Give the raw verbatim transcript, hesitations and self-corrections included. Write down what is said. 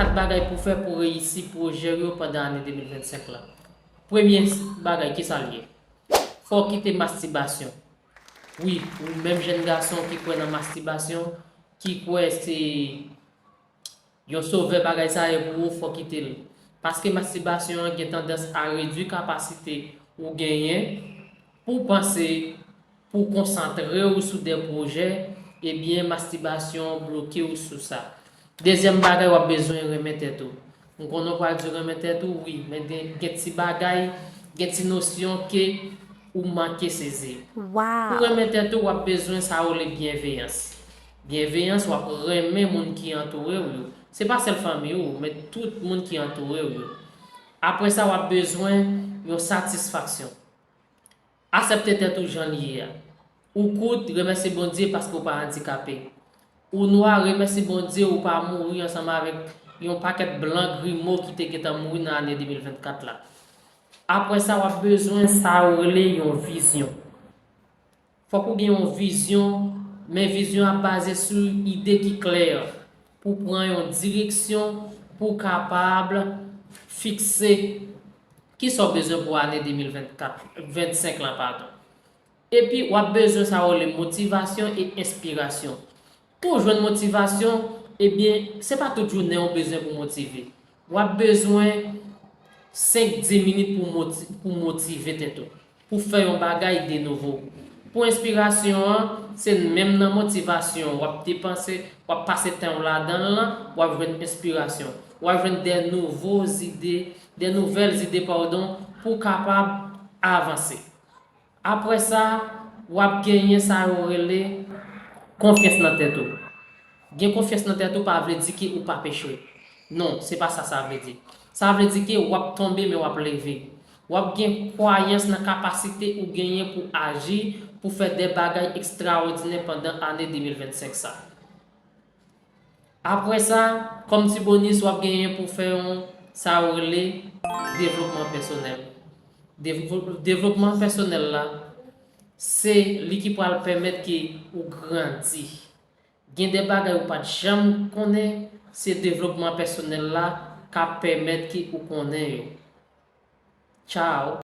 Kat bagay pou fè pou reyisi pwojè w yo pandan ane de mil vennsenk la. Premye bagay, ki sa l ye? Fò w kite mastibasyon. Wi, ou menm jèn gason ki kwè nan mastibasyon, ki kwè se yon sovè bagay sa ye pou ou, fò w kite l. Paske mastibasyon an gen tandans a redui kapasite ou genyen pou w panse, pou w konsantre w sou de pwojè, ebyen, mastibasyon an bloke w sou sa. Dezyèm bagay, w ap bezwen renmen tèt ou. M konnen w pral di renmen tèt ou, wi, men gen, gen ti bagay, gen ti nosyon ke ou manke sezi. Pou renmen tèt ou, w ap bezwen sa yo rele byenveyans. Byenveyans, w ap renmen moun ki antoure w yo. Se pa sèl fanmi ou, men tout moun ki antoure w yo. Apre sa, w ap bezwen yon satisfaksyon. Aksepte tèt ou jan l ye a. Ou kout, remèsye Bondye paske w pa andikape. Ou nwa, remèsye Bondye ou pa mouri ansanm avèk yon pakèt blan grimo ki te gentan mouri nan ane de mil vennkat la. Apre sa, w ap bezwen sa yo rele yon vizyon. Fòk ou gen yon vizyon, men vizyon ap baze sou ide ki klè, pou pran yon direksyon, pou w kapab fikse kisa w bezwen pou ane de mil vennkat, vennsenk lan, padon. Epi, w ap bezwen sa yo rele motivasyon e enspirasyon. Pou w jwenn motivasyon, ebyen, se pa tout jounen ou bezwen pou motive. W ap bezwen senk, dis minit pou moti-, pou motive tèt ou, pou fè yon bagay de nouvo. Pou enspirasyon an, se menm nan motivasyon, w ap depanse, w ap pase tan w ladan l lan, w ap jwenn enspirasyon. W ap jwenn de nouvo zide, de nouvèl zide, padon, pou w kapab avanse. Apre sa, w ap genyen sa yo rele konfyans nan tèt ou. Gen konfyans nan tèt ou pa vle di ke ou p ap echwe. Non, se pa sa sa vle di. Sa vle di ke w ap tonbe, men w ap leve. W ap gen kwayans nan kapasite ou genyen pou aji, pou fè de bagay ekstraòdinè pandan ane de mil vennsenk sa. Apre sa, kòm ti bonis, w ap genyen pou fè yon, sa yo rele devlopman pèsonèl. Devlo-, devlopman pèsonèl la, se li ki pral pèmèt ke ou grandi. Gen de bagay ou pa t janm konnen, se devlopman pèsonèl la k ap pèmèt ke ou konnen yo. Tchao.